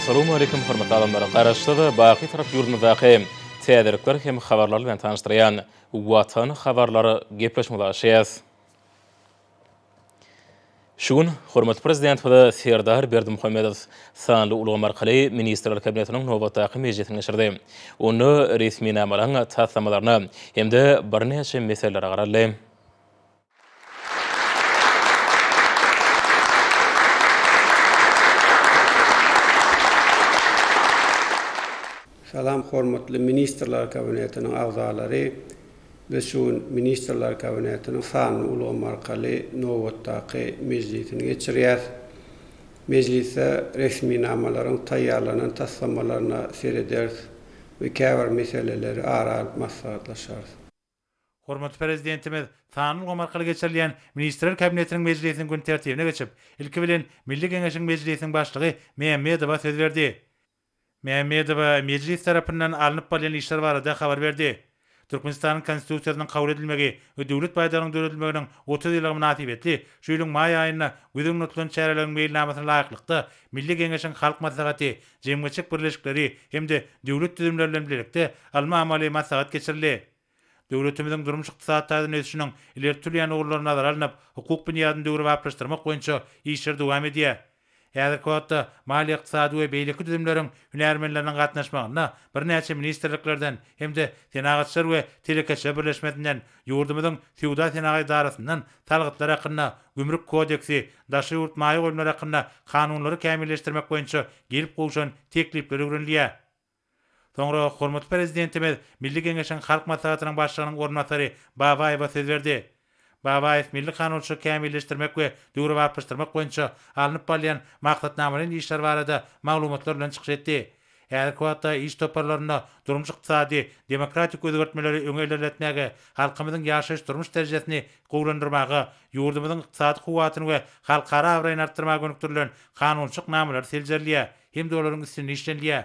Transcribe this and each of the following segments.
Assalamualaikum hormatly adamlar. Garaşsyz, baky tarap ýurdumyzdaky täzelikler hem habarlar bilen tanyşdyrýan Watan habarlar gepleşigimize başlaýarys. Şu gün hormatly Prezidentimiz Serdar Berdimuhamedow sanly ulgam arkaly Ministrler Kabinetiniň nobatdaky mejlisini geçirdi. Onda resminamalaryň taslamalaryna hem-de birnäçe meselelere garaldy. Salam hormatly Ministrler Kabinetiniň agzalary! Biz şu gün Ministrler Kabinetiniň sanly ulgam arkaly nobatdaky mejlisini geçirýäs. Mejlisde resminamalaryň taýýarlanan taslamalaryna serederis we käbir meseleleri ara alyp maslahatlaşarys. Hormatly Prezidentimiz sanly ulgam arkaly geçirilýän Ministrler Kabinetiniň mejlisiniň gün tertibine geçip, ilki bilen Milli Geňeşiň Mejlisiniň Başlygy Mämmedowa söz berdi. Mämmedowa Mejlis tarapyndan alnyp barylýan işler barada habar berdi. Türkmenistanyň Konstitusiýasynyň kabul edilmegi we Döwlet baýdagynyň döredilmeginiň 30 ýyllygy mynasybetli şu ýylyň maý aýynda göz öňünde tutulan çäreleriň meýilnamasyna laýyklykda Milli Geňeşiň Halk Maslahaty, jemgyýetçilik birleşikleri hem-de döwlet düzümleri bilen bilelikde ylmy-amaly maslahat geçirildi. Döwletimiziň durmuş-ykdysady taýdan ösüşiniň ileri tutulýan ugurlary nazara alnyp, hukuk binýadyny döwrebaplaşdyrmak boýunça işler dowam edýär. Häzirki wagtda maliýe-ykdysady we beýleki düzümleriň hünärmenleriniň gatnaşmagynda birnäçe ministrliklerden hem-de Senagatçylar we telekeçiler birleşmesinden, ýurdumyzyň Söwda-senagat edarasyndan Salgytlar hakynda, Gümrük kodeksi, Daşary ýurt maýa goýumlary hakynda Kanunlary kämilleşdirmek boýunça gelip gowşan teklipler öwrenilýär. Soňra hormatly Prezidentimiz Milli Geňeşiň Halk Maslahatynyň Başlygynyň orunbasary Babaýewa söz berdi. Babaýew milli kanunçylygy kämilleşdirmek we döwrebaplaşdyrmak boýunça alnyp barylýan maksatnamalaýyn işler barada maglumatlar bilen çykyş etdi. Häzirki wagtda iş toparlarynda durmuş-ykdysady, demokratik özgertmeleri öňe ilerletmäge, halkymyzyň ýaşaýyş-durmuş derejesini gowulandyrmaga, ýurdumyzyň ykdysady kuwwatyny we halkara abraýyny artdyrmaga gönükdirilen kanunçylyk namalary seljerilýär hem-de olaryň üstünde işlenilýär.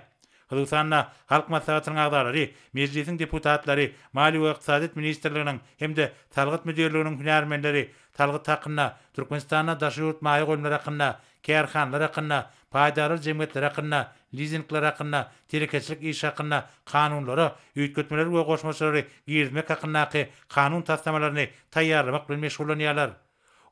Hususan-da, Halk Maslahatynyň agzalary, Mejlisiň deputatlary, Maliýe we ykdysadyýet ministrliginiň hem-de Salgyt müdirliginiň hünärmenleri Salgyt hakynda, Türkmenistanda daşary ýurt maýa goýumlary hakynda, Kärhanalar hakynda, Paýdarlar jemgyýetleri hakynda, Lizingler hakynda, Telekeçilik işi hakynda Kanunlara üýtgetmeler we goşmaçalary girizmek hakyndaky kanun taslamalaryny taýýarlamak bilen meşgullanýarlar.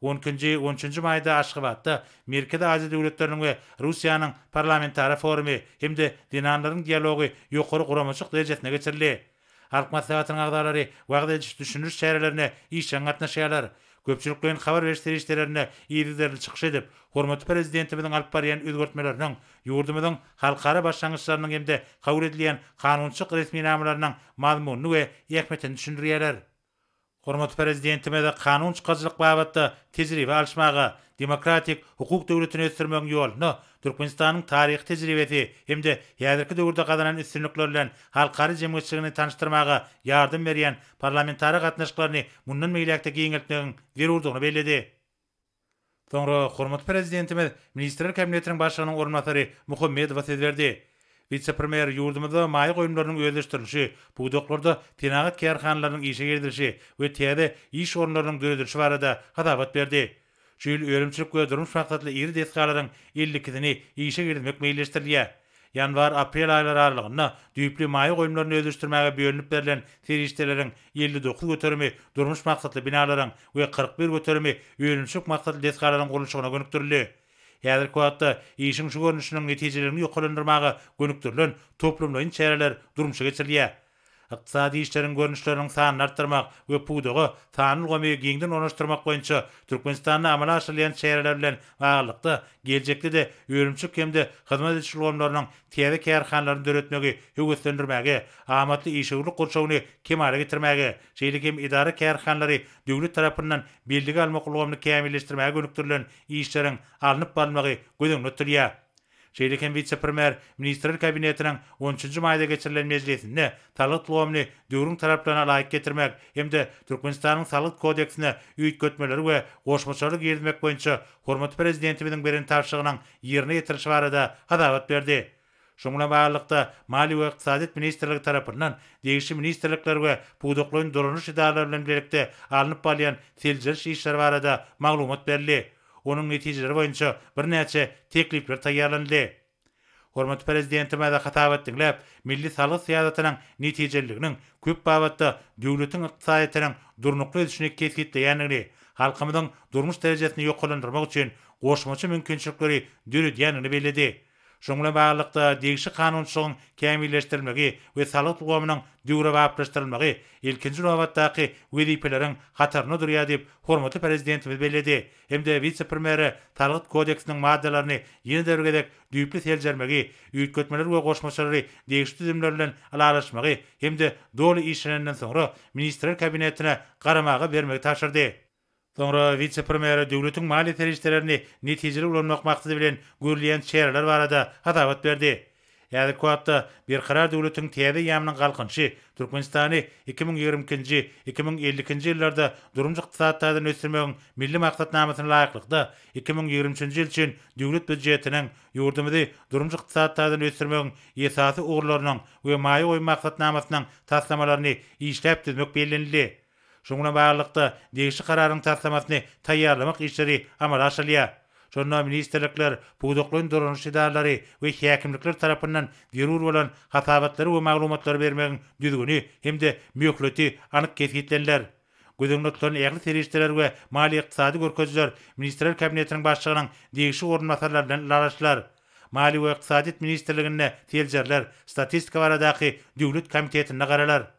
On ikinji, on üçünji maýda Aşgabatda Merkezi Aziýa döwletleriniň we Russiýanyň parlamentara forumy hem-de zenanlaryň dialogy ýokary guramaçylyk derejesinde geçirildi. Halk Maslahatynyň agzalary wagyz ediş-düşündiriş çärelerine işjeň gatnaşýarlar. Köpçülikleýin habar beriş serişdelerinde yzygiderli çykyş edip, hormatly Prezidentimiziň alyp barýan özgertmeleriniň, ýurdumyzyň halkara başlangyçlarynyň hem-de kabul edilýän kanunçylyk resminamalarynyň mazmunyny we ähmiýetini düşündirýärler. Hormatly Prezidentimiz kanun çykaryjylyk babatda tejribe alyşmaga, demokratik, hukuk döwletini ösdürmegiň ýolunda Türkmenistanyň taryhy tejribesi hem-de häzirki döwürde gazanan üstünlikleri bilen halkara jemgyýetçiligini tanyşdyrmaga ýardam berýän parlamentara gatnaşyklaryny mundan beýläk-de giňeltmegiň zerurdygyny belledi. Soňra hormatly Prezidentimiz Ministrler Kabinetiniň Başlygynyň orunbasary Muhammedowa söz berdi. Wise-premýer ýurdumyzda maýa goýumlarynyň özleşdirilişi, pudaklarda senagat kärhanalarynyň işe girizilişi we täze iş orunlarynyň döredilişi barada hasabat berdi. Şu ýyl önümçilik we durmuş maksatly iri desgalaryň 52 sini işe girizmek meýilleşdirilýär. Ýanwar-aprel aýlary aralygynda düýpli maýa goýumlaryny özleşdirmäge bölünip berlen serişdeleriň 59 göterimi durmuş maksatly binalaryň we 41 göterimi önümçilik maksatly desgalaryň gurluşygyna gönükdirildi. Häzirki wagtda işiň şu görnüşiniň netijeliligini ýokarlandyrmaga gönükdirilen toplumlaýyn çäreler durmuşa geçirilýär. Ykdysady işleriň görnüşleriniň sanyny artdyrmak we pudaga sanly ulgamy giňden ornaşdyrmak boýunça Türkmenistanda amala aşyrylýan çäreler bilen baglylykda, geljekde-de önümçilik hem-de hyzmat ediş ulgamlarynyň täze kärhanalaryny döretmegi höweslendirmäge, amatly işewürlik gurşawyny kemala getirmäge, şeýle hem edara-kärhanalary döwlet tarapyndan bellige almak ulgamyny kämilleşdirmäge gönükdirilen işleriň alnyp barylmagy göz öňünde tutulýar. Şeýle hem wise-premýer Ministrler Kabinetiniň on üçünji maýda geçirilen mejlisinde salgyt ulgamyny döwrüň talaplaryna laýyk getirmek hem-de Türkmenistanyň Salgyt kodeksine üýtgetmeleri we goşmaçalary girizmek boýunça hormatly Prezidentimiziň beren tabşyrygynyň ýerine ýetirilişi barada hasabat berdi. Şunuň bilen baglylykda, Maliýe we ykdysadyýet ministrligi tarapyndan degişli ministrlikler we pudaklaýyn dolanyş edaralary bilen bilelikde alnyp barylýan seljeriş işleri barada maglumat berildi. Onuň netijeleri boýunça birnäçe teklipler taýýarlanyldy. Hormatly Prezidentimiz hasabat diňläp, milli salgyt syýasatynyň netijeliliginiň köp babatda döwletiň ykdysadyýetiniň durnukly ösüşini kesgitleýändigini, halkymyzyň durmuş derejesini ýokarlandyrmak üçin goşmaça mümkinçilikleri döredýändigini belledi. Şunuň bilen baglylykda, degişli kanunçylygyň kämilleşdirilmegi we salgyt ulgamynyň döwrebaplaşdyrylmagy ilkinji nobatdaky wezipeleriň hatarynda durýar diýip, hormatly Prezidentimiz belledi hem-de wise-premýere Salgyt kodeksiniň maddalaryny ýene-de bir gezek düýpli seljermegi, üýtgetmeler we goşmaçalary degişli düzümler bilen ylalaşmagy hem-de doly işlenenden soňra Ministrler Kabinetine garamaga bermegi tabşyrdy. Soňra wise-premýere döwletiň maliýe serişdelerini netijeli ulanmak maksady bilen görülýän çäreler barada hasabat berdi. Häzirki wagtda Berkarar döwletiň täze eýýamynyň Galkynyşy Türkmenistany 2022-nji, 2052-nji ýyllarda durmuş-ykdysady taýdan ösdürmegiň Milli maksatnamasyna laýyklykda, 2023-nji ýyl üçin Döwlet býujetiniň, ýurdumyzy durmuş-ykdysady taýdan ösdürmegiň esasy ugurlarynyň we maýa goýum maksatnamasynyň taslamalaryny işläp düzmek bellenildi. Şunuň bilen baglylykda, degişli kararyň taslamasyny taýýarlamak işleri amala aşyrylýar. Şonda ministrlikler, pudaklaýyn dolanyş edaralary we häkimlikler tarapyndan zerur bolan hasabatlary we maglumatlary bermegiň düzgüni hem-de möhleti anyk kesgitleniler. Göz öňünde tutulan ähli serişdeler we maliýe-ykdysady görkezijiler Ministrler Kabinetiniň Başlygynyň degişli orunbasarlary bilen ylalaşylar. Maliýe we ykdysadyýet ministrliginde seljeriler, Statistika baradaky döwlet komitetinde garalar.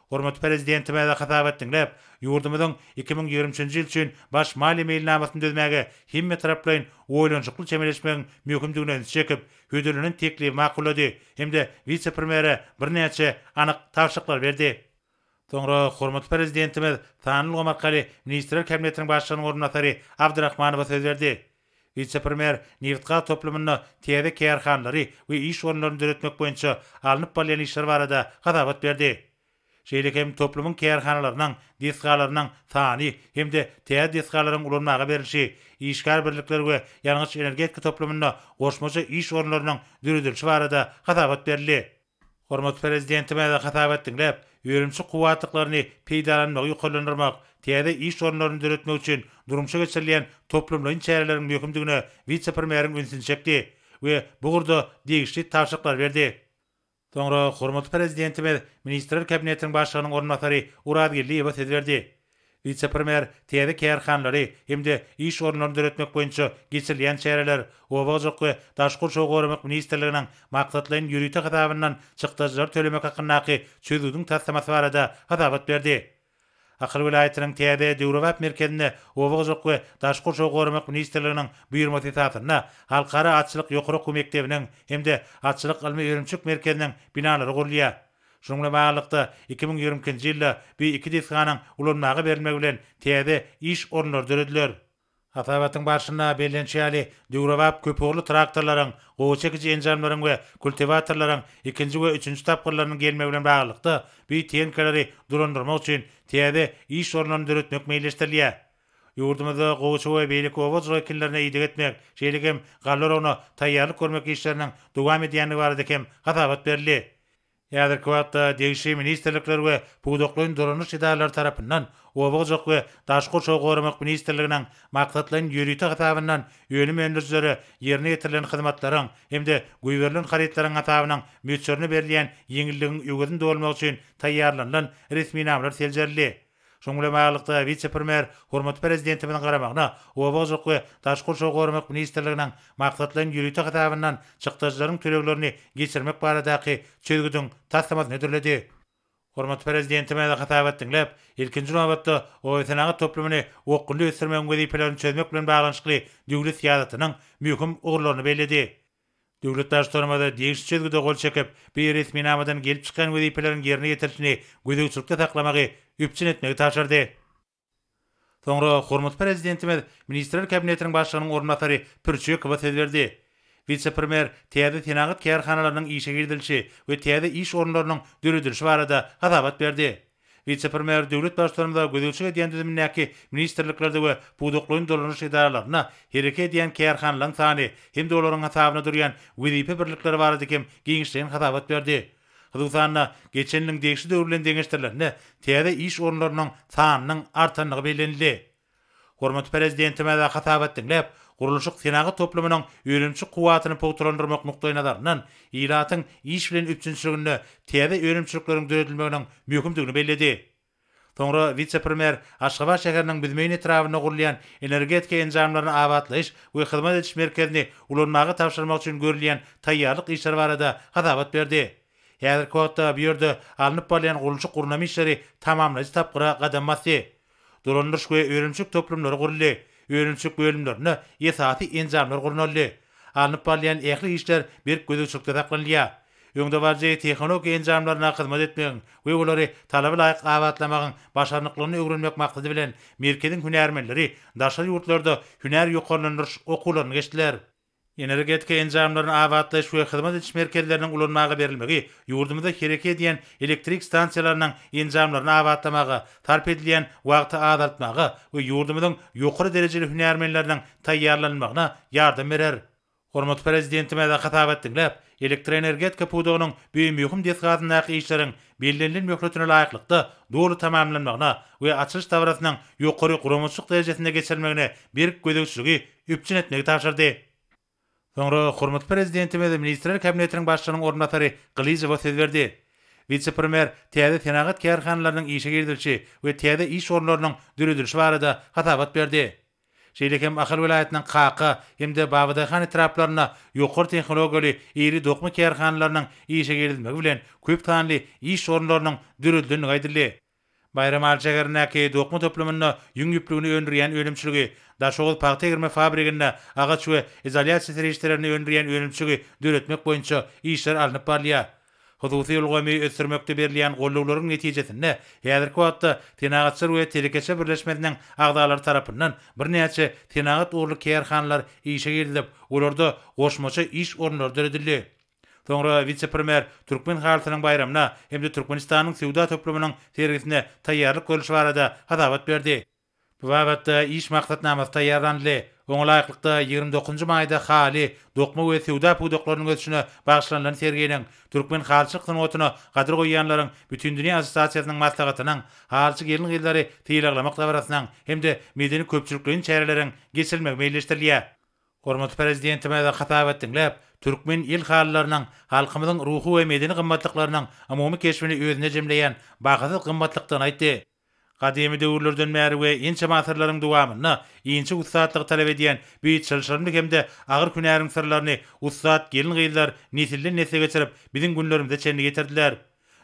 Hormatly Prezidentimize hasabat diňläp, ýurdumyzyň 2023-nji ýyl üçin Baş maliýe meýilnamasyny düzmäge hemmetaraplaýyn oýlanyşykly çemeleşmegiň möhümdigine ünsi çekip, hödürlenen teklibi makullady hem-de wise-premýere birnäçe anyk tabşyryklary berdi. Soňra hormatly Prezidentimiz sanly ulgam arkaly Ministrler Kabinetiniň Başlygynyň orunbasary Abdyrahmanowa söz berdi. Wise-premýer nebitgaz toplumynda täze kärhanalary we iş orunlaryny döretmek boýunça alnyp barylýan işler barada hasabat berdi. Şeýle hem toplumyň kärhanalarynyň, desgalarynyň sany hem-de täze desgalaryň ulanmaga berlişi, işgär birlikleri we ýangyç-energetika toplumynda goşmaça iş orunlarynyň döredilişi barada hasabat berildi. Hormatly Prezidentimiz hasabat diňläp, önümçilik kuwwatlyklaryny peýdalanmagy ýokarlandyrmak, täze iş orunlaryny döretmek üçin durmuşa geçirilýän toplumlaýyn çäreleriň möhümdigine wise-premýeriň ünsüni çekdi we bu ugurda degişli tabşyryklary berdi. Soňra hormatly Prezidentimiz Ministrler Kabinetiniň Başlygynyň orunbasary Urazgeldiýewe söz berdi. Wise-premýer täze kärhanalary hem-de iş orunlaryny döretmek boýunça geçirilýän çäreler, Oba hojalyk we daşky gurşawy goramak ministrliginiň maksatlaýyn ýörite hasabyndan çykdajylary tölemek hakyndaky çözgüdiň taslamasy barada hasabat berdi. Ahal welaýatynyň täze döwrebap merkezinde Oba hojalyk we daşky gurşawy goramak ministrliginiň buýurmasy esasynda Halkara atçylyk ýokary okuw mekdebiniň hem-de Atçylyk ylmy-önümçilik merkeziniň binalary gurulýar. Şunuň bilen baglylykda, 2022-nji ýylda bu iki desganyň ulanmaga berilmegi bilen täze iş orunlary dörediler. Hasabatyň barşynda bellenişi ýaly, döwrebap köpugurly traktorlaryň, gowy çekiji enjamlaryň we kultiwatorlaryň ikinji we üçünji tapgyrlarynyň gelmegi bilen baglylykda, bu tehnikalary dolandyrmak üçin täze iş orunlaryny döretmek meýilleşdirilýär. Ýurdumyzda gowaça we beýleki oba hojalyk ekinlerine ideg etmek, şeýle hem galla oragyna taýýarlyk görmek işleriniň dowam edýändigi barada hem hasabat berildi. Häzirki wagtda degişli ministrlikler we pudaklaýyn dolanyş edaralary tarapyndan Oba hojalyk we daşky gurşawy goramak ministrliginiň maksatlaýyn ýörite hasabyndan önüm öndürijilere ýerine ýetirilen hyzmatlaryň hem-de goýberilen harytlaryň hasabynyň möçberine berilýän ýeňilligiň öwezini dolmak üçin taýýarlanylan resminamalar seljerildi. Şunuň bilen baglylykda, wise-premýer hormatly Prezidentimiziň garamagyna Oba hojalyk we daşky gurşawy goramak ministrliginiň maksatlaýyn ýörite hasabyndan çykdajylaryň töleglerini geçirmek baradaky çözgüdiň taslamasyny hödürledi. Hormatly Prezidentimiz hasabat diňläp, ilkinji nobatda, obasenagat toplumyny okgunly ösdürmegiň wezipelerini çözmek bilen baglanyşykly döwlet syýasatynyň möhüm ugurlaryny belledi. Döwlet Baştutanymyz degişli çözgüde gol çekip, bu resminamadan gelip çykýan wezipeleriň ýerine ýetirilişini gözegçilikde saklamagy üpjün etmegi tabşyrdy. Soňra hormatly Prezidentimiz Ministrler Kabinetiniň Başlygynyň orunbasary Pürçekowa söz berdi. Wise-premýer täze senagat kärhanalarynyň işe girizilişi we täze iş orunlarynyň döredilişi barada hasabat berdi. Wise-premýer döwlet Baştutanymyza gözegçilik edýän düzümindäki ministrliklerde we pudaklaýyn dolanyş edaralarynda hereket edýän kärhanalaryň sany hem-de olaryň hasabyna durýan wezipe birlikleri barada hem giňişleýin hasabat berdi. Hususan-da, geçen ýylyň degişli döwri bilen deňeşdirilende, täze iş orunlarynyň sanynyň artandygy bellenildi. Hormatly Prezidentimiz hasabat diňläp, gurluşyk-senagat toplumynyň önümçilik kuwwatyny pugtalandyrmak nukdaýnazaryndan, ilatyň iş bilen üpjünçiliginde täze önümçilikleriň döredilmeginiň möhümdigini belledi. Soňra wise-premýer Aşgabat şäheriniň Büzmeýin etrabynda gurulýan energetika enjamlaryny abatlaýyş we hyzmat ediş merkezini ulanmaga tabşyrmak üçin görülýän taýýarlyk işleri barada hasabat berdi. Häzirki wagtda bu ýerde alnyp barylýan gurluşyk-gurnama işleri tamamlaýjy tapgyra gadam basdy. Dolandyryş we önümçilik toplumlary guruldy, önümçilik bölümlerinde esasy enjamlar gurnaldy. Alnyp barylýan ähli işler berk gözegçilikde saklanylýar. Öňdebaryjy tehnologiýa enjamlaryna hyzmat etmegiň we olary talaba laýyk abatlamagyň başarnyklygyny öwrenmek maksady bilen, merkeziň hünärmenleri daşary ýurtlarda hünär ýokarlandyryş okuwlaryny geçdiler. Energetika enjamlaryny abatlaýyş we hyzmat ediş merkezleriniň ulanmaga berilmegi ýurdumyzda hereket edýän elektrik stansiýalarynyň enjamlaryny abatlamaga sarp edilýän wagty azaltmaga we ýurdumyzyň ýokary derejeli hünärmenleriniň taýýarlanylmagyna ýardam berer. Hormatly Prezidentimiz hasabat diňläp, elektroenergetika pudagynyň bu möhüm desgasyndaky işleriň bellenilen möhletine laýyklykda doly tamamlanmagyna we açylyş dabarasynyň ýokary guramaçylyk derejesinde geçirilmegine berk gözegçiligi üpjün etmegi tabşyrdy. Soňra hormatly Prezidentimiz Ministrler Kabinetiniň Başlygynyň orunbasary Gylyjowa söz berdi. Wise-premýer täze senagat kärhanalarynyň işe girizilişi we täze iş orunlarynyň döredilişi barada hasabat berdi. Şeýle hem Ahal welaýatynyň Kaka hem-de Babadaýhan etraplarynda ýokary tehnologiýaly iri dokma kärhanalarynyň işe girizilmegi bilen köp sanly iş orunlarynyň döredilendigi aýdyldy. Baýramaly şäherindäki dokma toplumynda ýüň ýüplügini öndürýän önümçiligi, Daşoguz pagta egirme fabriginde agaç we izolýasiýa serişdelerini öndürýän önümçiligi döretmek boýunça işler alnyp barylýar. Hususy ulgamy ösdürmekde berilýän gollawlaryň netijesinde häzirki wagtda Senagatçylar we telekeçiler birleşmesiniň agzalary tarapyndan birnäçe senagat ugurly kärhanalar işe girizilip, olarda goşmaça iş orunlary döredildi. Soňra wise-premýer Türkmen halysynyň baýramyna hem-de Türkmenistanyň söwda toplumynyň sergisine taýýarlyk görlüşi barada hasabat berdi. Bu babatda iş maksatnamasy taýýarlanyldy. Oňa laýyklykda, 29 maýda haly, dokma we söwda pudaklarynyň ösüşine bagyşlanylan serginiň, Türkmen halyçylyk sungatyna gadyr goýýanlaryň Bütindünýä assosiasiýasynyň maslahatynyň, halyçy gelin-gyzlary sylaglamak dabarasynyň hem-de medeni-köpçülikleýin çäreleriň geçirilmegi meýilleşdirilýär. Hormatly Prezidentimiz hasabat diňläp, türkmen el halylarynyň halkymyzyň ruhy we medeni gymmatlyklarynyň umumy keşbini özünde jemleýän bahasyz gymmatlykdygyny aýtdy. Gadymy döwürlerden bäri we ençeme asyrlaryň dowamynda inçe ussatlygy talap edýän bu çylşyrymly hem-de agyr hünäriň syrlaryny ussat gelin-gyzlar nesilden-nesle geçirip, biziň günlerimize çenli ýetirdiler.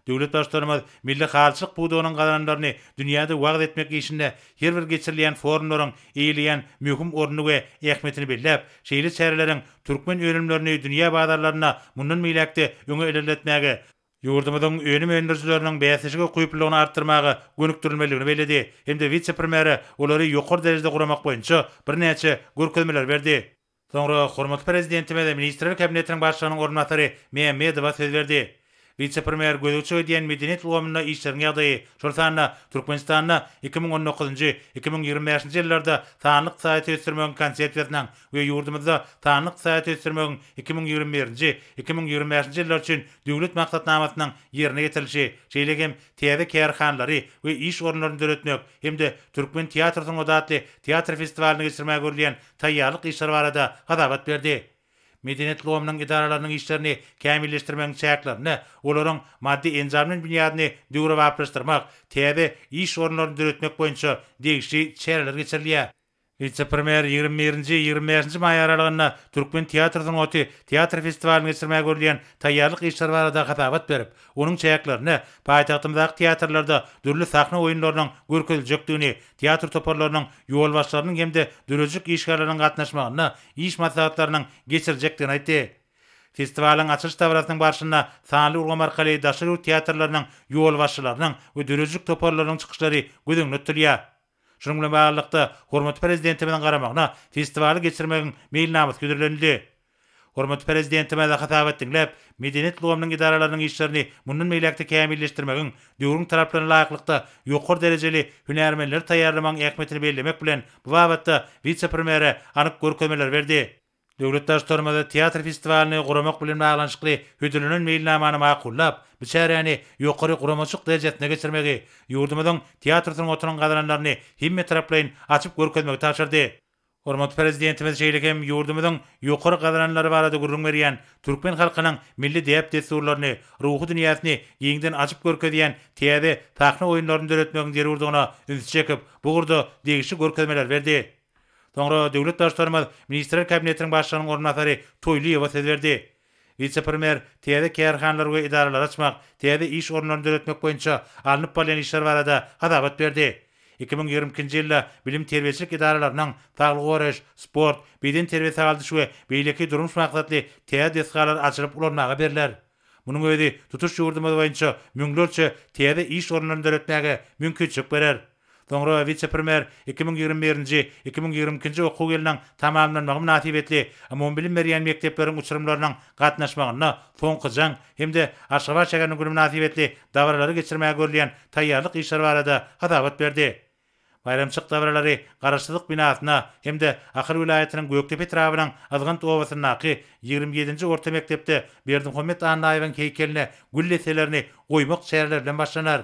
Döwlet Baştutanymyz milli halyçylyk pudagynyň gazananlaryny dünýäde wagyz etmek işinde her bir geçirilýän forumlaryň eýeleýän möhüm ornuny we ähmiýetini belläp, şeýle çäreleriň türkmen önümlerini dünýä bazarlarynda mundan beýläk-de öňe ilerletmäge, ýurdumyzyň önüm öndürijileriniň bäsleşige ukyplylygyny artdyrmaga gönükdirilmelidigini belledi hem-de wise-premýere olary ýokary derejede guramak boýunça birnäçe görkezmeleri berdi. Soňra hormatly Prezidentimiz Ministrler Kabinetiniň Başlygynyň orunbasary Mämmedowa söz berdi. Wise-premýer gözegçilik edýän medeniýet ulgamynda işleriň ýagdaýy, şol sanda Türkmenistanda 2019-njy, 2025-nji ýyllarda sanly ykdysadyýeti ösdürmegiň Konsepsiýasynyň we ýurdumyzda sanly ykdysadyýeti ösdürmegiň 2021-nji, 2025-nji ýyllar üçin Döwlet maksatnamasynyň ýerine ýetirilişi, şeýle hem täze kärhanalary we iş orunlaryny döretmek hem-de Türkmen teatr sungaty atly teatr festiwalyny geçirmäge görülýän taýýarlyk işleri barada hasabat berdi. Medeniýet ulgamynyň edaralarynyň işlerini kämilleşdirmegiň çäklerinde olaryň maddy-enjamlaýyn binýadyny döwrebaplaşdyrmak, täze iş orunlaryny döretmek boýunça degişli çäreler geçirilýär. Wise-premýer 21-nji, 25-nji maý aralygynda Türkmen teatr sungaty teatr festiwalyny geçirmäge görülýän taýýarlyk işleri barada hasabat berip, onuň çäklerinde paýtagtymyzdaky teatrlarda dürli sahna oýunlarynyň görkeziljekdigini, teatr toparlarynyň ýolbaşçylarynyň hem-de döredijilik işgärleriniň gatnaşmagynda iş maslahatlarynyň geçiriljekdigini aýtdy. Festiwalyň açylyş dabarasynyň barşynda sanly ulgam arkaly daşary ýurt teatrlarynyň ýolbaşçylarynyň we döredijilik toparlarynyň çykyşlary göz öňünde tutulýar. Şunuň bilen baglylykda, hormatly Prezidentimiziň garamagyna festiwaly geçirmegiň meýilnamasy hödürlenildi. Hormatly Prezidentimiz hasabat diňläp, medeniýet ulgamynyň edaralarynyň işlerini mundan beýläk-de kämilleşdirmegiň, döwrüň talaplaryna laýyklykda ýokary derejeli hünärmenleri taýýarlamagyň ähmiýetini bellemek bilen, bu babatda wise-premýere anyk görkezmeleri berdi. Döwlet Baştutanymyz teatr festiwalyny guramak bilen baglanyşykly hödürlenen meýilnamany makullap, bu çäräni ýokary guramaçylyk derejesinde geçirmegi, ýurdumyzyň teatr sungatynyň gazananlaryny hemmetaraplaýyn açyp görkezmegi tabşyrdy. Hormatly Prezidentimiz şeýle hem ýurdumyzyň ýokary gazananlary barada gürrüň berýän, türkmen halkynyň milli däp-dessurlaryny, ruhy dünýäsini giňden açyp görkezýän täze sahna oýunlaryny döretmegiň zerurdygyna ünsi çekip, bu ugurda degişli görkezmeleri berdi. Soňra döwlet Baştutanymyz Ministrler Kabinetiniň Başlygynyň orunbasary Toýlyýewa söz berdi. Wise-premýer täze kärhanalary we edaralary açmak, täze iş orunlaryny döretmek boýunça alnyp barylýan işler barada hasabat berdi. 2022-nji ýylda bilim-terbiýeçilik edaralarynyň, saglygy goraýyş, sport, bedenterbiýe-sagaldyş we beýleki durmuş maksatly täze desgalar açylyp ulanmaga berler. Munuň özi tutuş ýurdumyz boýunça müňlerçe täze iş orunlaryny döretmäge mümkinçilik berer. Soňra wise-premýer 2021-nji, 2022-nji okuw ýylynyň tamamlanmagy mynasybetli umumybilim berýän mekdepleriň uçurymlarynyň gatnaşmagynda Soňky jaň hem-de Aşgabat şäheriniň güni mynasybetli dabaralary geçirmäge görülýän taýýarlyk işleri barada hasabat berdi. Baýramçylyk dabaralary Garaşsyzlyk binasyna hem-de Ahal welaýatynyň Gökdepe etrabynyň Yzgant obasyndaky 27-nji orta mekdepde Berdimuhamet Annaýewiň heýkeline gül desselerini goýmak çäreleri bilen başlanar.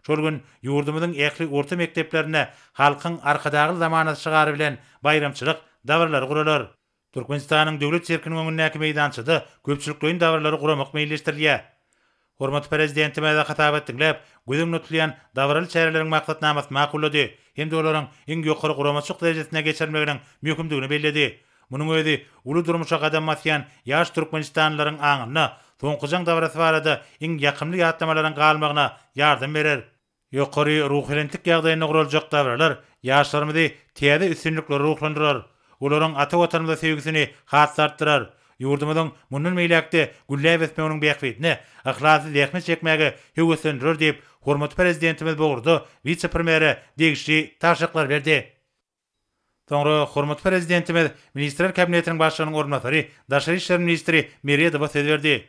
Şol gün ýurdumyzyň ähli orta mekdeplerinde Halkyň Arkadagly zamanasy şygary bilen baýramçylyk dabaralary guralar. Türkmenistanyň Döwlet sirkiniň öňündäki meýdançada köpçülikleýin dabaralary guramak meýilleşdirilýär. Hormatly Prezidentimiz hasabat diňläp, göz öňünde tutulýan dabaraly çäreleriň maksatnamasyny makullady hem-de olaryň iň ýokary guramaçylyk derejesinde geçirilmeginiň möhümdigini belledi. Munuň özi uly durmuşa gadam basýan ýaş türkmenistanlylaryň aňynda Soňky jaň dabarasy barada iň ýakymly ýatlamalaryň galmagyna ýardam berer. Ýokary ruhubelentlik ýagdaýynda guraljak dabaralar ýaşlarymyzy täze üstünliklere ruhlandyrar, olaryň ata Watanymyza söýgüsini has-da artdyrar, ýurdumyzyň mundan beýläk-de gülläp ösmeginiň bähbidine yhlasly zähmet çekmäge höweslendirer diýip, hormatly Prezidentimiz bu ugurda wise-premýere degişli tabşyryklary berdi. Soňra hormatly Prezidentimiz Ministrler Kabinetiniň Başlygynyň orunbasary, daşary işler ministri Meredowa söz berdi.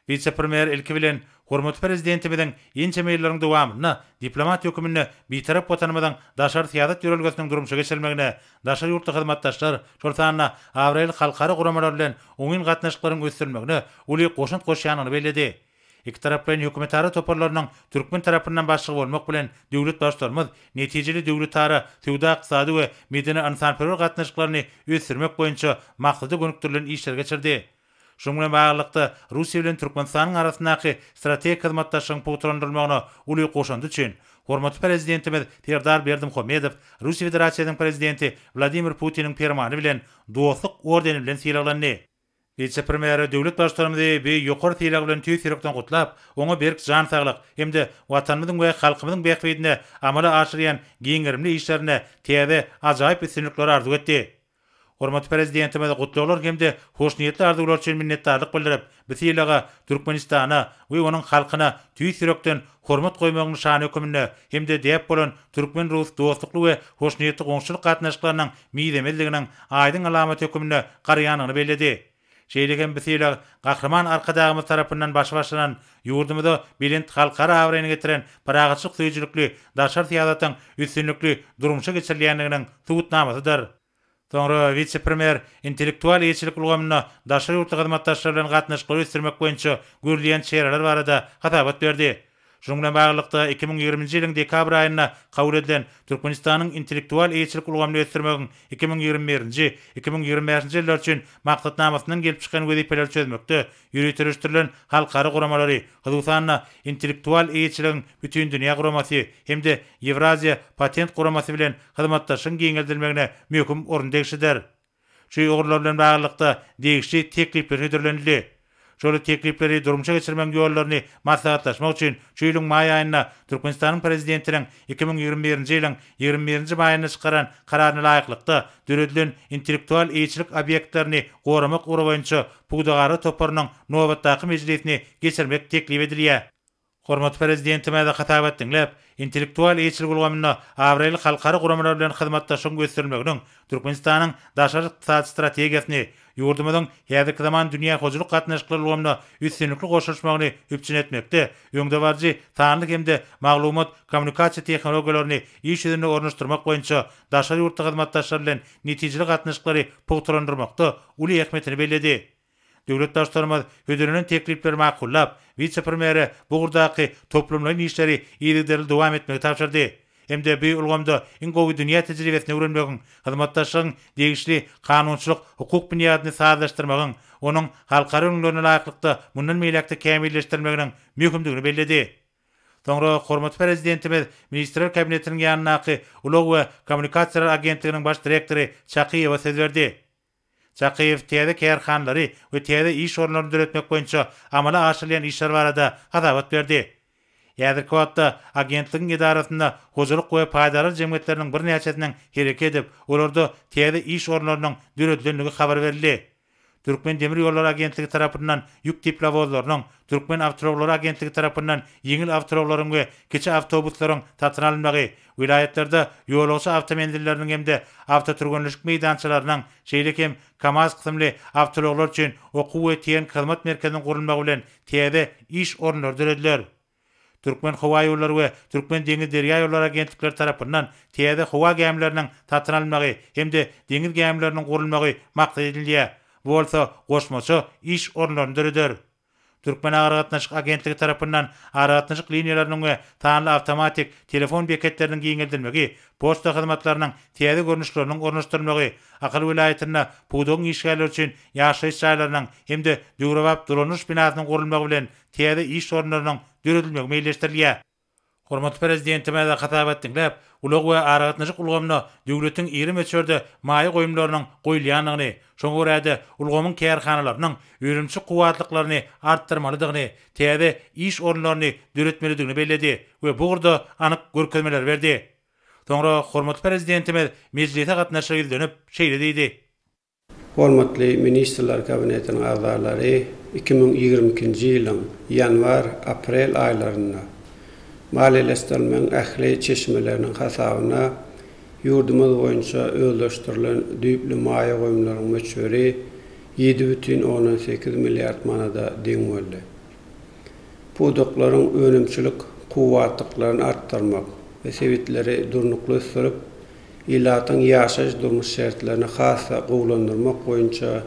Wise-premýer ilki bilen, hormatly Prezidentimiziň ençeme ýyllaryň dowamynda diplomat höküminde Bitarap Watanymyzyň daşary syýasat ýörelgesiniň durmuşa geçirilmegine, daşary ýurtly hyzmatdaşlar, şol sanda abraýly halkara guramalar bilen oňyn gatnaşyklaryň ösdürilmegine uly goşant goşýandygyny belledi. Ikitaraplaýyn hökümetara toparlarynyň türkmen tarapyndan başlygy bolmak bilen, döwlet Baştutanymyz netijeli döwletara söwda-ykdysady we medeni-ynsanperwer gatnaşyklaryny ösdürmek boýunça maksada gönükdirilen işleri geçirdi. Şunuň bilen baglylykda, Russiýa bilen Türkmenistanyň arasyndaky strategik hyzmatdaşlygyň pugtalandyrylmagyna uly goşandy üçin, hormatly Prezidentimiz Serdar Berdimuhamedow Russiýa Federasiýasynyň Prezidenti Wladimir Putiniň Permany bilen Dostluk ordeni bilen sylaglandy. Wise-premýere döwlet Baştutanymyzy bu ýokary sylag bilen tüýs ýürekden gutlap, oňa berk jan saglyk hem-de Watanymyzyň we halkymyzyň bähbidine amala aşyrýan giň gerimli işlerinde täze ajaýyp üstünlikleri arzuw etdi. Hormatly Prezidentimiz gutlaglar hem-de hoşniýetli arzuwlar üçin minnetdarlyk bildirip, bu sylaga Türkmenistana we onuň halkyna tüýs ýürekden hormat goýmagyň nyşany höküminde hem-de däp bolan türkmen-rus dostlukly we hoşniýetli goňşuçylyk gatnaşyklarynyň mizemezliginiň aýdyň alamaty höküminde garaýandygyny belledi. Şeýle hem bu sylag Gahryman Arkadagymyz tarapyndan başy başlanan, ýurdumyza belent halkara abraýyny getiren parahatçylyk söýüjilikli daşary syýasatyň üstünlikli durmuşa geçirilýändiginiň subutnamasydyr. Soňra wise-premýer intellektual eýeçilik ulgamynda daşary ýurtly hyzmatdaşlar bilen gatnaşyklary ösdürmek boýunça görülýän çäreler barada hasabat berdi. Şunuň bilen baglylykda, 2020-nji ýylyň dekabr aýynda kabul edilen Türkmenistanyň intellektual eýeçilik ulgamyny ösdürmegiň 2021-nji, 2025-nji ýyllar üçin Maksatnamasyndan gelip çykýan wezipeleri çözmekde ýöriteleşdirilen halkara guramalary, hususan-da, Intellektual eýeçiligiň Bütindünýä guramasy hem-de Ýewraziýa patent guramasy bilen hyzmatdaşlygyň giňeldilmegine möhüm orun degişlidir. Şu ugurlar bilen baglylykda degişli teklipler hödürlenildi. Şol teklipleri durmuşa geçirmegiň ýollaryny maslahatlaşmak üçin şu ýylyň maý aýynda Türkmenistanyň Prezidentiniň 2021-nji ýylyň 21-nji maýynda çykaran Kararyna laýyklykda döredilen intellektual eýeçilik obýektlerini goramak ugry boýunça Pudagara toparynyň nobatdaky mejlisini geçirmek teklip edilýär. Hormatly Prezidentimiz hasabat diňläp, intellektual eýeçilik ulgamynda abraýly halkara guramalar bilen hyzmatdaşlygyň ösdürilmeginiň Türkmenistanyň daşary ykdysady strategiýasyny, ýurdumyzyň häzirki zaman dünýä hojalyk gatnaşyklary ulgamyna üstünlikli goşulyşmagyny üpjün etmekde öňdebaryjy sanly hem-de maglumat-kommunikasiýa tehnologiýalaryny iş ýüzünde ornaşdyrmak boýunça daşary ýurtly hyzmatdaşlar bilen netijeli gatnaşyklary pugtalandyrmakda uly ähmiýetini belledi. Döwlet Baştutanymyz hödürlenen teklipleri makullap, wise-premýere bu ugurdaky toplumlaýyn işleri yzygiderli dowam etmegi tabşyrdy. hem-de bu ulgamda iň gowy dünýä tejribesini öwrenmegiň, hyzmatdaşlygyň degişli kanunçylyk-hukuk binýadyny sazlaşdyrmagyň, onuň halkara ülňülerine laýyklykda mundan beýläk-de kämilleşdirilmeginiň möhümdigini belledi. Soňra hormatly Prezidentimiz Ministrler Kabinetiniň ýanyndaky Ulag we kommunikasiýalar agentliginiň baş direktory Çakyýewe söz berdi. Çakyýew täze kärhanalary we täze iş orunlaryny döretmek boýunça amala aşyrylýan işler barada hasabat berdi. Häzirki wagtda agentligiň edarasynda hojalyk we paýdarlar jemgyýetleriniň birnäçesiniň hereket edip, olarda täze iş orunlarynyň döredilendigi habar berildi. Türkmendemirýollary agentligi tarapyndan ýük teplowozlarynyň, Türkmenawtoulaglary agentligi tarapyndan ýeňil awtoulaglaryň we kiçi awtobuslaryň satyn alynmagy, welaýatlarda ýolagçy awtomenzilleriniň hem-de awtotürgenleşik meýdançalarynyň, şeýle hem KAMAZ kysymly awtoulaglar üçin okuw we tehniki hyzmat merkeziniň gurulmagy bilen täze iş orunlary dörediler. Türkmenhowaýollary we Türkmendeňizderýaýollary agentlikleri tarapyndan täze howa gämileriniň satyn alynmagy hem-de deňiz gämileriniň gurulmagy maksat edinilýär. Bu bolsa goşmaça iş orunlaryny döreder. Türkmenaragatnaşyk agentligi tarapyndan aragatnaşyk liniýalarynyň we sanly awtomatik telefon beketleriniň giňeldilmegi, poçta hyzmatlarynyň täze görnüşleriniň ornaşdyrylmagy, Ahal welaýatynda pudagyň işgärleri üçin ýaşaýyş jaýlarynyň hem-de döwrebap dolandyryş binasynyň gurulmagy bilen täze iş orunlarynyň döredilmegi meýilleşdirilýär. Hormatly Prezidentimiz hasabat diňläp, ulag we aragatnaşyk ulgamyna döwletiň iri möçberde maýa goýumlarynyň goýulýandygyny, şoňa görä-de, ulgamyň kärhanalarynyň önümçilik kuwwatlyklaryny artdyrmalydygyny, täze iş orunlaryny döretmelidigini belledi we bu ugurda anyk görkezmeleri berdi. Soňra hormatly Prezidentimiz mejlise gatnaşyja ýüzlenip, şeýle diýdi. Hormatly Ministrler Kabinetiniň agzalary 2022-nji ýylyň ýanwar, aprel aýlarynda maliýeleşdirilmegiň ähli çeşmeleriniň hasabyna ýurdumyz boýunça özleşdirilen düýpli maýa goýumlaryň möçberi 7,8 milliard manada deň boldy. Pudaklaryň önümçilik kuwwatlyklaryny artdyrmak we sebitleri durnukly ösdürip, ilatyň ýaşaýyş-durmuş şertlerini has-da gowulandyrmak boýunça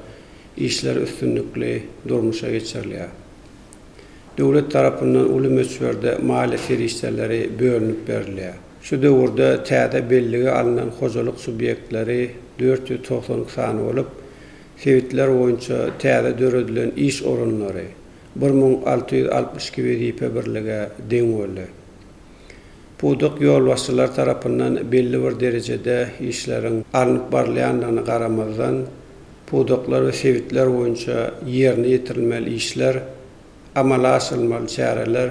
işler üstünlikli durmuşa geçirilýär. Döwlet tarapyndan uly möçberde maliýe serişdeleri bölünip berilýär. Şu döwürde täze bellige alnan hojalyk subýektleri 492 sany bolup, sebitler boýunça täze döredilen iş orunlary 1662 wezipe birlige deň boldy. Pudak ýolbaşçylary tarapyndan belli bir derejede işleriň alnyp barylýandygyna garamazdan, pudaklar we sebitler boýunça ýerine ýetirilmeli işler, amala aşyrylmaly çäreler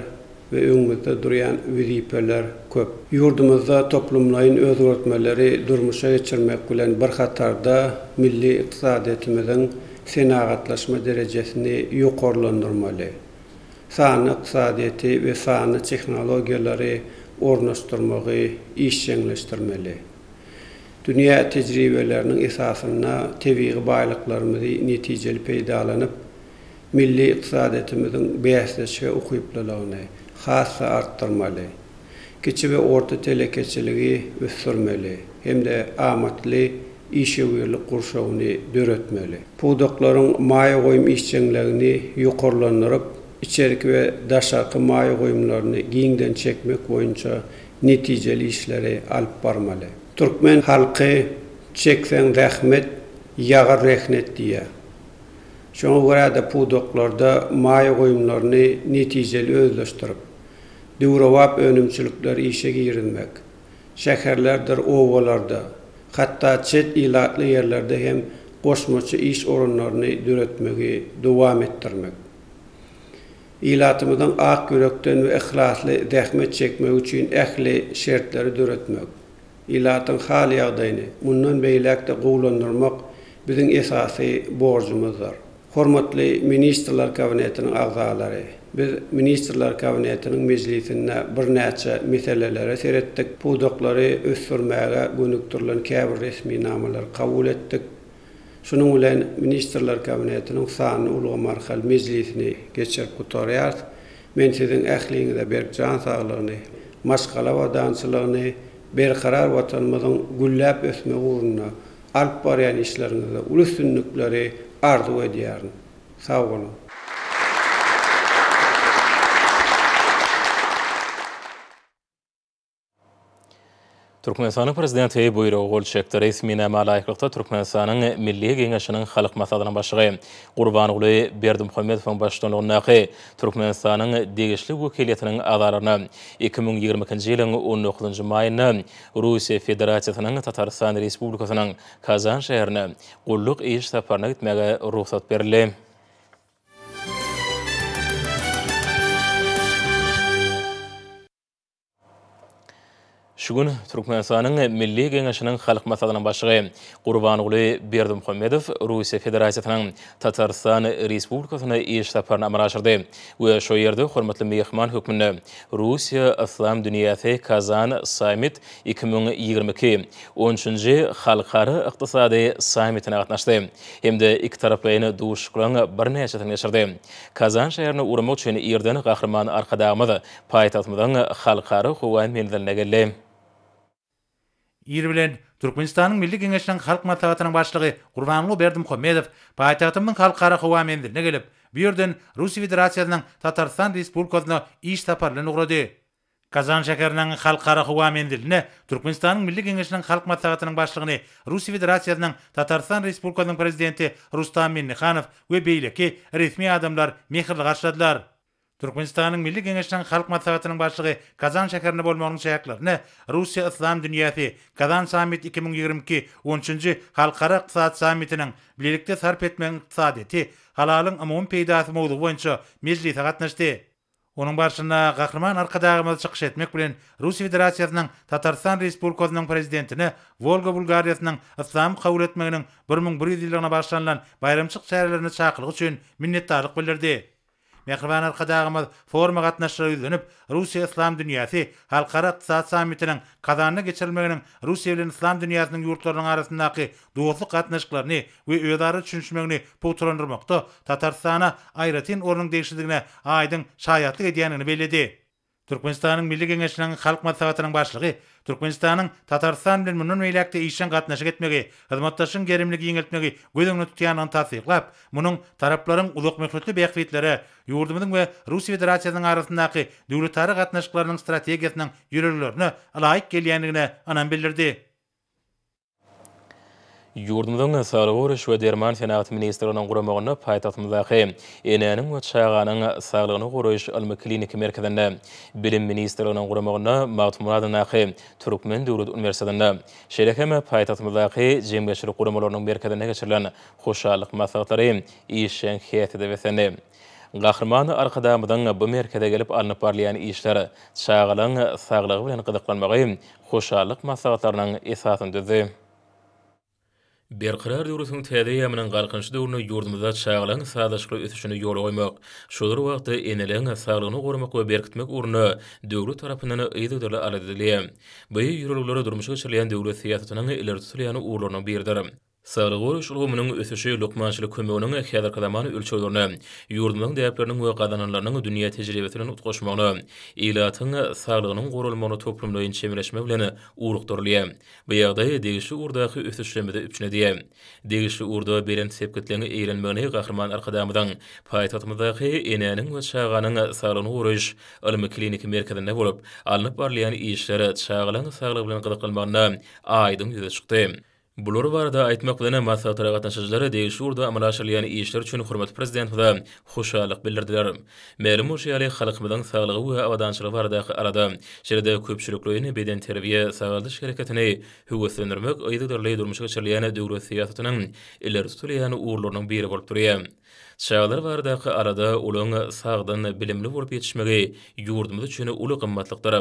we öňümizde durýan wezipeler köp. Ýurdumyzda toplumlaýyn özgertmeleri durmuşa geçirmek bilen bir hatarda milli ykdysadyýetimiziň senagatlaşma derejesini ýokarlandyrmaly. Sanly ykdysadyýeti we sanly tehnologiýalary ornaşdyrmagy işjeňleşdirmeli. Dünýä tejribeleriniň esasynda tebigy baýlyklarymyzy netijeli peýdalanyp, milli ykdysadyýetimiziň bäsleşige ukyplylygyny has-da artdyrmaly. Kiçi we orta telekeçiligi ösdürmeli hem-de amatly işewürlik gurşawyny döretmeli. Pudaklaryň maýa goýum işjeňligini ýokarlandyryp, içerki we daşarky maýa goýumlaryny giňden çekmek boýunça netijeli işleri alyp barmaly. Türkmen halky Çekseň zähmet, ýagar rehnet diýýär. Şoňa görä-de pudaklarda maýa goýumlaryny netijeli özleşdirip, döwrebap önümçilikleri işe girizmek, şäherlerdir obalarda, hatda çet ilatly ýerlerde hem goşmaça iş orunlaryny döretmegi dowam etdirmek. Ilatymyzyň ak ýürekden we yhlasly zähmet çekmegi üçin ähli şertleri döretmek, ilatyň hal-ýagdaýyny mundan beýläk-de gowulandyrmak biziň esasy borjumyzdyr. Hormatly Ministrler Kabinetiniň agzalary! Biz Ministrler Kabinetiniň mejlisinde birnäçe meselelere seretdik, pudaklary ösdürmäge gönükdirilen käbir resminamalary kabul etdik. Şunuň bilen Ministrler Kabinetiniň sanly ulgam arkaly mejlisini geçirip gutarýarys. Men siziň ähliňize berk jan saglygyny, maşgala abadançylygyny, berkarar Watanymyzyň gülläp ösmegi ugrunda alyp barýan işleriňizde uly üstünlikleri arzuw edýärin. Sag boluň! Türkmenistanyň Prezidenti Buýruga gol çekdi. Resminama laýyklykda, Türkmenistanyň Milli Geňeşiniň Halk Maslahatynyň Başlygy Gurbanguly Berdimuhamedowyň baştutanlygyndaky Türkmenistanyň degişli wekiliýetiniň agzalaryna 2022-nji ýylyň on dokuzynjy maýynda Russiýa Federasiýasynyň Tatarystan Respublikasynyň Kazan şäherine gulluk iş saparyna gitmäge rugsat berildi. Şu gün Türkmenistanyň Milli Geňeşiniň Halk Maslahatynyň Başlygy Gurbanguly Berdimuhamedow Russiýa Federasiýasynyň Tatarystan Respublikasyna iş saparyny amala aşyrdy we şo ýerde hormatly myhman hökmünde Russiýa, Yslam dünýäsi Kazan Sammit 2022 on üçünji halkara ykdysady sammitine gatnaşdy hem-de ikitaraplaýyn duşuşyklaryň birnäçesini geçirdi. Kazan şäherine ugramak üçin irden Gahryman Arkadagymyz paýtagtymyzyň Halkara howa menziline geldi. Ir bilen, Türkmenistanyň Milli Geňeşiniň Halk Maslahatynyň Başlygy Gurbanguly Berdimuhamedow paýtagtymyzyň Halkara howa menziline gelip, bu ýerden Russiýa Federasiýasynyň Tatarystan Respublikasyna iş sapary bilen ugrady. Kazan şäheriniň Halkara howa menzilinde Türkmenistanyň Milli Geňeşiniň Halk Maslahatynyň Başlygyny Russiýa Federasiýasynyň Tatarystan Respublikasynyň Prezidenti Rustam Minnihanow we beýleki resmi adamlar mähirli garşyladylar. Türkmenistanyň Milli Geňeşiniň Halk Maslahatynyň Başlygy Kazan şäherinde bolmagynyň çäklerinde Russiýa Yslam dünýäsi, Kazan Sammit 2022 on üçünji halkara ykdysady sammitiniň Bilelikde sarp etmegiň ykdysadyýeti, halalyň umumy peýdasy mowzugy boýunça mejlise gatnaşdy. Onuň barşynda Gahryman Arkadagymyz çykyş etmek bilen, Russiýa Federasiýasynyň Tatarystan Respublikasynyň Prezidentine Wolga Bulgariýasynyň Yslamy kabul etmeginiň 1100 ýyllygyna bagyşlanylan baýramçylyk çärelerine çakylygy üçin minnetdarlyk bildirdi. Mähriban Arkadagymyz foruma gatnaşyjylara ýüzlenip, Russiýa-Yslam dünýäsi halkara ykdysady sammitiniň Kazanda geçirilmeginiň Russiýa bilen yslam dünýäsiniň ýurtlarynyň arasyndaky dostluk gatnaşyklaryny we özara düşünişmegini pugtalandyrmakda Tatarystana aýratyn ornuň degişlidigine aýdyň şaýatlyk edýändigini belledi. Türkmenistanyň Milli Geňeşiniň Halk Maslahatynyň Başlygy Türkmenistanyň Tatarystan bilen mundan beýläk-de işjeň gatnaşyk etmegi, hyzmatdaşlygyň gerimini giňeltmegi göz öňünde tutýandygyny tassyklap, munuň taraplaryň uzakmöhletli bähbitlere, ýurdumyzyň we Russiýa Federasiýasynyň arasyndaky döwletara gatnaşyklarynyň strategiýasynyň ýörelgelerine ylaýyk gelýändigine ynam bildirdi. Ýurdumyzyň Saglygy goraýyş we derman senagaty ministrliginiň guramagynda paýtagtymyzdaky Enäniň we çaganyň saglygyny goraýyş ylmy-kliniki merkezinde, Bilim ministrliginiň guramagynda Magtymguly adyndaky Türkmen döwlet uniwersitetinde, şeýle hem paýtagtymyzdaky jemgyýetçilik guramalarynyň merkezinde geçirilen hoşallyk maslahatlary işjeň häsiýete beslendi. Gahryman Arkadagymyzyň bu merkeze gelip alnyp barylýan işler, çagalaryň saglygy bilen gyzyklanmagy hoşallyk maslahatlarynyň esasyny düzdi. Berkarar döwletiň täze eýýamynyň Galkynyşy döwründe ýurdumyzda çagalaryň sazlaşykly ösüşini ýola goýmak, şol bir wagtda eneleriň saglygyny goramak we berkitmek ugrunda döwlet tarapyndan yzygiderli alada edilýär. Bu ýörelgeler durmuşa geçirilýän döwlet syýasatynyň ileri tutulýan ugurlarynyň biridir. Saglygy goraýyş ulgamynyň ösüşi lukmançylyk kömeginiň häzirki zaman ölçeglerine, ýurdumyzyň däpleriniň we gazananlarynyň dünýä tejribesi bilen utgaşmagyna, ilatyň saglygynyň goralmagyna toplumlaýyn çemeleşme bilen ugrukdyrylýar. Bu ýagdaý degişli ugurdaky ösüşlerimizi üpjün edýär. Degişli ugurda belent sepgitleň eýelenmegini Gahryman Arkadagymyzyň paýtagtymyzdaky Enäniň we çaganyň saglygyny goraýyş ylmy-kliniki merkezinde bolup, alnyp barylýan işler çagalaryň saglygy bilen gyzyklanmagynda aýdyň ýüze çykdy. Bular barada aýtmak bilen, maslahatlara gatnaşyjylar degişli ugurda amala aşyrylýan işler üçin hormatly Prezidentimize hoşallyk bildirdiler. Mälim bolşy ýaly, halkymyzyň saglygy we abadançylygy baradaky alada, şeýle-de köpçülikleýin bedenterbiýe, sagaldyş hereketini höweslendirmek yzygiderli durmuşa geçirilýän döwlet syýasatynyň ileri tutulýan ugurlarynyň biri bolup durýar. Çagalar baradaky alada, olaryň sagdyn, bilimli bolup ýetişmegi ýurdumyz üçin uly gymmatlykdyr.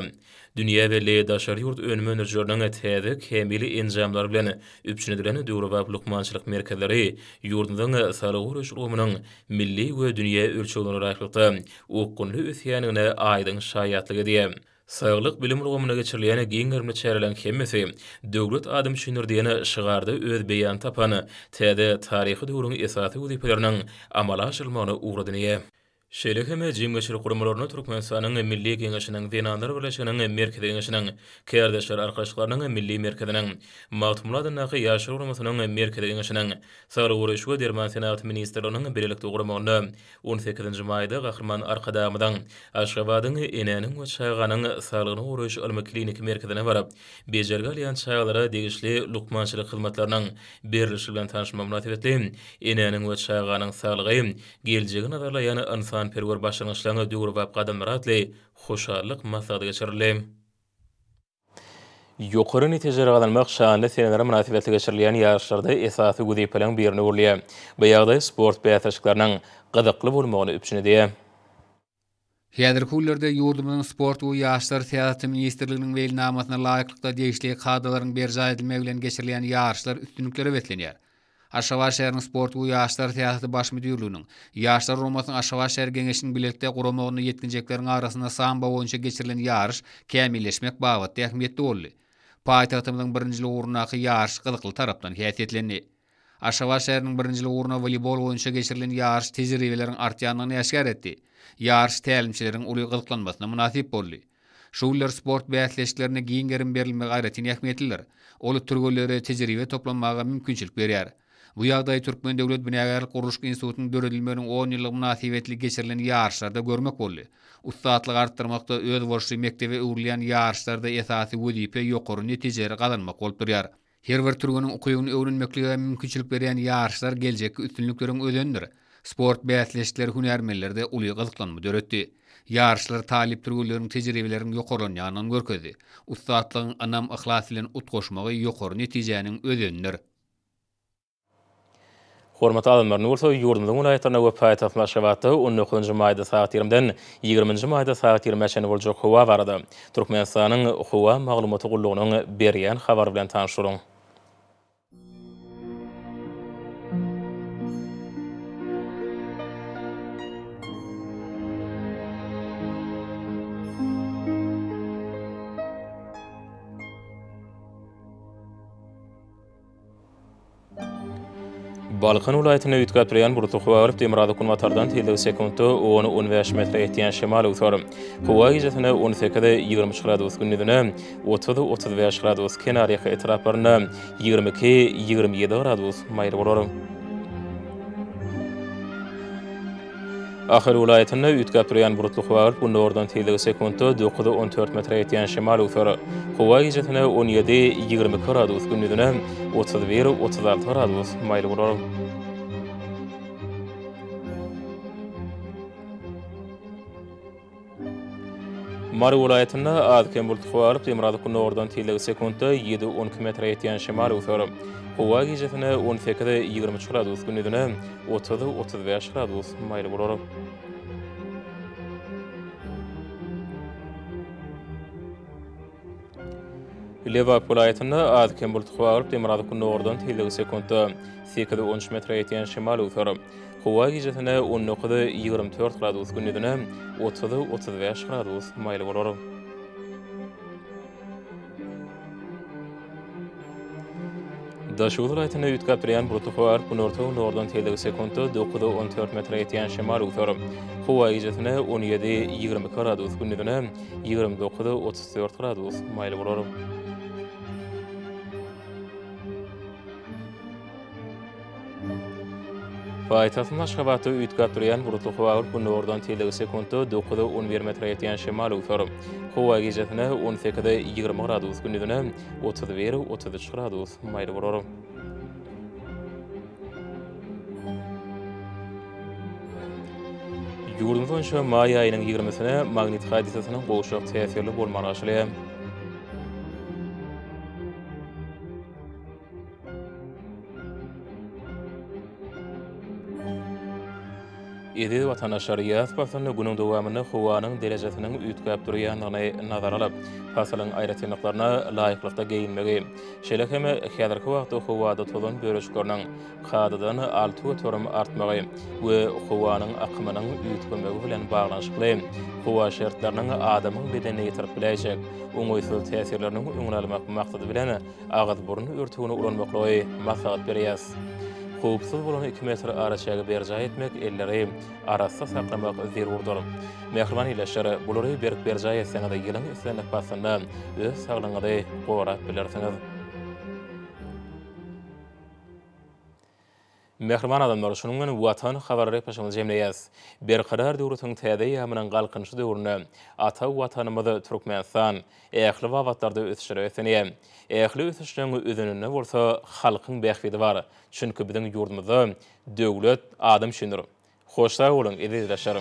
Dünýä belli daşary ýurt önüm öndürijileriniň täze kämil enjamlar bilen üpjün edilen döwrebap lukmançylyk merkezleri ýurdumyzyň saglygy goraýyş ulgamynyň milli we dünýä ölçeglerine laýyklykda okgunly ösýändigine aýdyň şaýatlyk edýär. Saglyk bilim ulgamynda geçirilýän giň gerimli çäreleriň hemmesi Döwlet adam üçindir diýen şygarda öz beýanyny tapan täze taryhy döwrüň esasy wezipeleriniň amala aşyrylmagyna ugur edinýär. Şeýle hem jemgyýetçilik guramalaryna Türkmenistanyň Milli Geňeşiniň Zenanlar birleşiginiň Merkezi Geňeşiniň, Kärdeşler arkalaşyklarynyň Milli merkeziniň, Magtymguly adyndaky Ýaşlar guramasynyň Merkezi Geňeşiniň, Saglygy goraýyş we derman senagaty ministrliginiň bilelikde guramagynda On sekizinji maýda Gahryman Arkadagymyzyň Aşgabadyň Enäniň we çaganyň saglygyny goraýyş ylmy-kliniki merkezine baryp, bejergi alýan çagalara degişli lukmançylyk hyzmatlarynyň berlişi bilen tanyşmagy mynasybetli Enäniň we çaganyň saglygy, geljegi nazarlaýan ynsanperwer başlangyçlaryň döwrebap gadamlary atly hoşallyk maslahaty geçirildi. Ýokary netijeleri gazanmak şanly seneler mynasybetli geçirilýän ýaryşlarda esasy wezipeleriň birine öwrülýär. Bu ýagdaý sport bäsleşikleriniň gyzykly bolmagyny üpjün edýär. Häzirki günlerde ýurdumyzyň Sport we ýaşlar syýasaty ministrliginiň meýilnamasyna laýyklykda degişli kadalaryň berjaý edilmegi bilen geçirilýän ýaryşlar üstünliklere beslenýär. Aşgabat şäheriniň Sport we ýaşlar syýasaty baş müdirliginiň, Ýaşlar guramasynyň Aşgabat şäher Geňeşiniň bilelikde guramagynda ýetginjekleriň arasynda sambo boýunça geçirilen ýaryş kämilleşmek babatda ähmiýetli boldy. Paýtagtymyzyň birinjilik ugrundaky ýaryş gyzykly tarapdan häsiýetlendi. Aşgabat şäheriniň birinjilik ugruna woleýbol boýunça geçirilen ýaryş tejribeleriň artýandygyny äşgär etdi. Ýaryş tälimçileriň uly gyzyklanmasyna mynasyp boldy. Şu günler sport bäsleşiklerine giň gerim berilmegi aýratyn ähmiýetlidir. Ol türgenlere tejribe toplamaga mümkinçilik berýär. Bu ýagdaýy Türkmen döwlet binagärlik-gurluşyk institutynyň döredilmeginiň on ýyllygy mynasybetli geçirilen ýaryşlarda görmek boldy. Ussatlygy artdyrmakda özboluşly mekdebe öwrülýän ýaryşlarda esasy wezipe ýokary netijeleri gazanmak bolup durýar. Her bir türgeniň ukybyny öwrenmeklige mümkinçilik berýän ýaryşlar geljekki üstünlikleriň özenidir. Sport bäsleşikleri hünärmenlerde uly gyzyklanma döretdi. Ýaryşlar talyp türgenleriň tejribeleriniň ýokarlanýandygyny görkezdi. Ussatlygyň ynam-yhlas bilen utgaşmagy ýokary netijäniň özenidir. Hormatly adamlar, indi bolsa ýurdumyzyň welaýatlarynda we paýtagtymyz Aşgabatda on dokuzynjy maýda sagat ýigrimiden ýigriminji maýda sagat ýigrimä çenli boljak howa barada Türkmenistanyň Howa maglumaty gullugynyň berýän habary bilen tanyş boluň. Balkan welaýatynda üýtgäp durýan bulutly howa bolup, demirgazyk-günbatardan tizligi sekuntda on, 15 metre ýetýän şemal öwser. Howa gijesine 18, 23 gradus, gündizine 30, 35 gradus, kenarýaka etraplarynda 22, 27 gradus maýyl bolar. Ahal welaýatynda üýtgäp durýan bulutly howa bolup, gündogardan tizligi sekuntda dokuz, 14 metre ýetýän şemal öwser. Howa gijesine 17, 22 gradus, gündizine 31, 36 gradus maýyl bolar. Mary welaýatynda az-kem bulutly howa bolup, demirgazyk-gündogardan tizligi sekuntda ýedi, 12 metre ýetýän şemal öwser. Howa gijesine 18, 23 gradus, gündizine 30, 35 gradus maýyl bolar. Lebap welaýatynda az-kem bulutly howa bolup, demirgazyk-gündogardan tizligi sekuntda sekiz, 13 metre ýetýän şemal öwser. Howa gijesine 19, 24 gradus, gündizine 30, 35 gradus maýyl bolar. Daşoguz welaýatynda üýtgäp durýan bulutly howa bolup, günorta-gündogardan tizligi sekuntda dokuz, 14 metre ýetýän şemal öwser. Howa gijesine 17, 22 gradus, gündizine 29, 34 gradus maýyl bolar. Paýtagtymyz Aşgabatda üýtgäp durýan bulutly howa bolup, gündogardan tizligi sekuntda dokuza 11 metre ýetýän şemal öwser. Howa gijesine 18-e 20 gradus, gündizine 31, 33 gradus maýyl bolar. Ýurdumyz boýunça maý aýynyň ýigrimisine magnit hadysasynyň gowşak täsirli bolmagy garaşylýar. Eziz watandaşlar, ýaz paslynda günüň dowamynda howanyň derejesiniň üýtgäp durýandygyny nazara alyp, pasylyň aýratynlyklaryna laýyklykda geýinmegi, şeýle hem häzirki wagtda howada tozan bölejikleriniň kadadan 6% artmagy we howanyň akymynyň üýtgemegi bilen baglanyşykly howa şertleriniň adamyň bedenine ýetirip biläýjek oňaýsyz täsirleriniň öňüni almak maksady bilen, agyz-burun örtügini ulanmaklygy maslahat berýäris. Howpsuz bolan iki metr araçägi berjaý etmek, elleri arassa saklamak zerurdyr. Mähriban ildeşler, bulary berk berjaý etseňiz, ýylyň islendik paslynda öz saglygyňyzy gorap bilersiňiz. Mähriban adamlar, şunuň bilen Watan habarlar gepleşigimizi jemleýäs. Berkarar döwletiň täze eýýamynyň Galkynyşy döwründe ata Watanymyz Türkmenistan ähli babatlarda ösüşlere beslenýär. Ähli ösüşleň özeninde bolsa halkyň bähbidi bar. Çünki biziň ýurdumyzda döwlet adam üçindir. Hoş sag boluň, eziz ildeşler!